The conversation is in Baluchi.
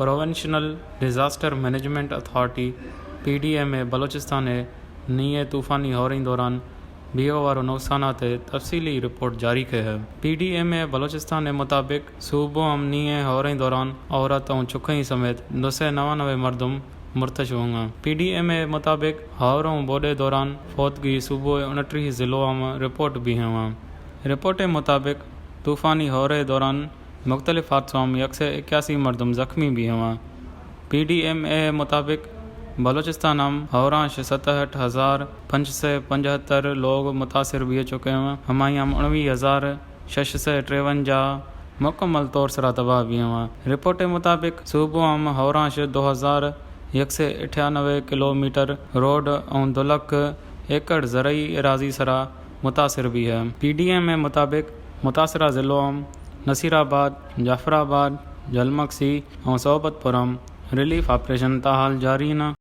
Provincial disaster management authority, P D M A, Balochistan ءَ نينهن ءَ طوفاني هورين دوران بيهه وارو نقصانات ءِ تفصيلي رپورٽ جاري ڪئي آهي. P D M A Balochistan ءِ مطابق صوبو ءَ نينهن ءَ هورين دوران عورت ۽ ڇڪئين سميت دو سئي نوانوي مردم مرتش هئا. پي ڊي ايم اي مطابق هور ۽ ٻوڏي دوران فوتگي صوبو ءِ اڻٽيهه ضلعو ءَ رپورٽ بيهه هئا. رپورٽ مطابق طوفاني هوري دوران مختلف حادثو ءَ يڪ سئي ايڪياسي مردم زخمي بيهه هئا. پي ڊي ايم اي مطابق بلوچستان ءَ هورانش ستهٺ هزار پنج سئي پنجهتر لوگ متاثر بيهه چڪي هئا. هماهي ءَ اڻويهه هزار شش سئي ٽيونجاهه مڪمل طور سرا تباهه بيهه هئا. رپورٽ مطابق صوبو ءَ هورانش دو هزار يڪ سئي اٺيانوي ڪلوميٽر روڊ ۽ دو لک ايڪڙ زرعي اراضي سرا متاثر بيهه. پي ڊي ايم اي مطابق متاثره ضلعو ءَ نصير آباد، جعفر آباد، جهلمڪسي ۽ صحبت پور ءَ رليف آپريشن تاحال جاري آهن.